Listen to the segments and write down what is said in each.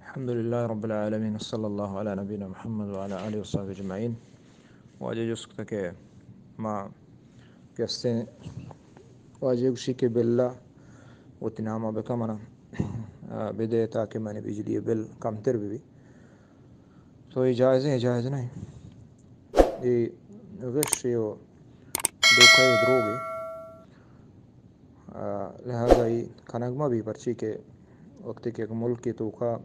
الحمد لله رب العالمين، وصلى الله على نبينا محمد وعلى آله وصحبه أجمعين. واجہ جست کتہ کہ ما کہ استیں، واجہ گوشی کہ بل ءَ وتی نام ءَ بکن منا، آ، بدے تاکہ منی بجلی بل کمتر بہ بی. تو اے جائز ایں، جائز نہ ایں؟ اے غش ایں و دھوکہ و دروگ ایں. آ، لہذا اے کنگ مہ بی، پرچی کہ وقتی کہ یک ملکے توکا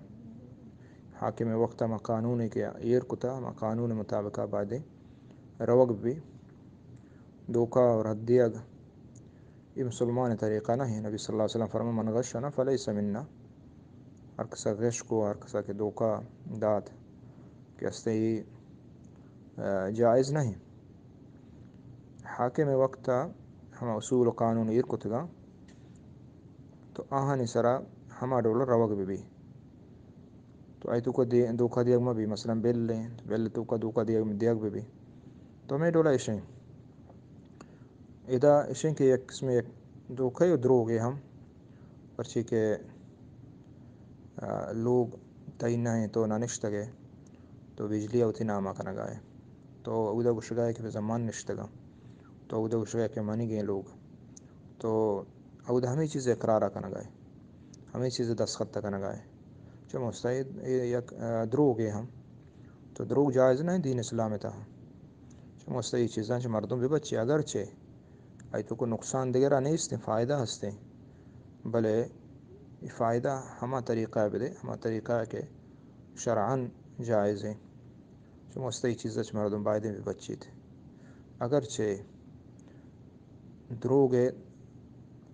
حاکم وقت ہما قانونے کہ ایر کتا، ہما قانون مطابقا بایدیں روگ بی. دھوکہ و رد دیگ اے مسلمان طریقہ نہ ایں. نبی صلی اللہ علیہ وسلم فرمائے: من غشنا فلیس منا. ہر کسا غش کو، ہر کسا کہ دھوکہ دات، کہ استیں اے، آ، جائز نہ ایں. حاکم وقت ءَ ہما اصول و قانون ایر کتگاں، تو آہانی سرا ہما ڈول روگ بہ بی. تو آئی توکا دے-، دھوکہ دیگ مہ بی، مثلاً بل ایں، بل توکا دھوکہ دیگ، دیگ بہ بی. تو ہمے ڈولا اش ایں. ادا اش ایں کہ یک قسم یک دھوکہ و دروگے ہم، پرچی کہ، آ، لوگ تئی نہ ایں، تو نہ نشتگ ئے، تو بجلی ءَ وتی نام ءَ کنگ ءَ ئے. تو اودا گوشگ ءَ ئے کہ بزاں من نشتگاں، تو اودا گوشگ ءَ ئے کہ منیگیں لوگ، تو اودا ہمے چیز اقرار ءَ کنگ ءَ ئے، ہمے چیز دستخط ءَ کنگ ءَ ئے. چہ مستعید اے یک، آ، دروگے ہم. تو دروگ جائز نہ ایں دین اسلام ءِ تہا. چہ مستعید چیزاں چہ مردم بہ بچی، اگرچہ آئی توکا نقصان دگرا نیستیں، فائدہ ہستیں، بلے اے فائدہ ہما طریقہ ءَ بدے، ہما طریقہ ءَ کہ شرعاً جائز ایں. چہ مستعید چیزاں چہ مردم بایدیں بہ بچیت. اگرچہ دروگ ءِ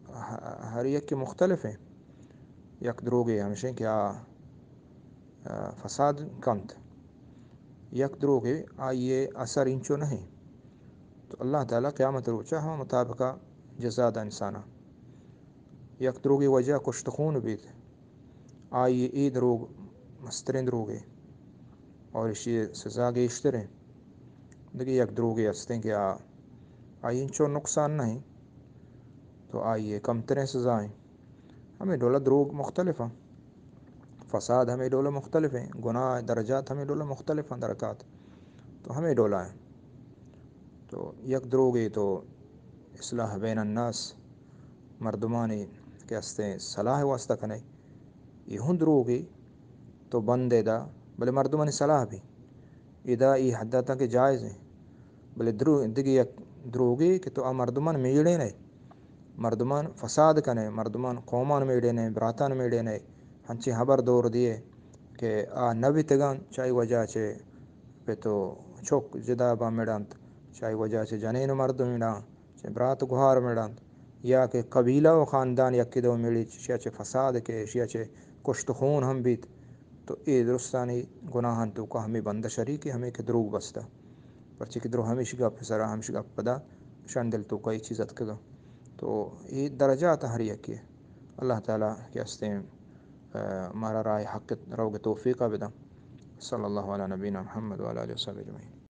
ہ-، ہر یکے مختلف ایں. یک دروگے ہمش ایں کہ آ، آ، فساد کنت. یک دروگے آئی ءِ اثر اینچو نہ ایں. تو اللہ تعالیٰ قیامت روچا ہما مطابقا جزا دا انسانا. یک دروگے وجہ کشت خون بیت، آئی ءِ اے دروگ مستریں دروگے اور اشی سزا گیشتر ایں. دگہ یک دروگے ہستیں کہ آ، آئی انچو نقصان نہ ایں، تو آئی ءِ کمتریں سزا ایں. ہمے ڈولا دروگ مختلف ایں، فساد ہمے ڈولا مختلف ایں، گناہ درجات ہمے ڈولا مختلف ایں، درکات تو ہمے ڈولا ایں. تو یک دروگے تو اصلاح بین الناس، مردمانی کہ ہستیں صلاح واسطہ کنے، اے ہوں دروگے تو بندے دا، بلے مردمانی صلاح بی. ادا اے حد تک جائز ایں. بلے درو-، دگہ یک دروگے کہ تو آ مردمان میڑینے، مردمان فساد کنے، مردمان قومان میڑینے، براتان میڑینے، ہنچیں ہبر دور دیے کہ آ نہ بیتگاں، چائی وجہ چہ پت و چک جدا باں مڑنت، چائی وجہ چہ جنین و مردم مڑاں، چہ برات گہار مڑنت، یا کہ قبیلہ و خاندان یکے دو مڑیت، اشیا چہ فساد کہ اشیا چہ کشت و خون ہم بیت، تو اے درستانی گناہان توکا ہمے بندہ شریک ایں، ہمے کہ دروگ بستہ. پرچے کہ درو ہمیش گپ سرا، ہمیش گپ پدا شان دل توکا اے چیز اتکگا. تو اے درجات ہر یکے. اللہ تعالیٰ کہ ہستیں، آ، مارا راہ حق روگ توفیقا بداں. صلی اللہ علی نبینا محمد وعلی آلہ وصحبہ اجمعین.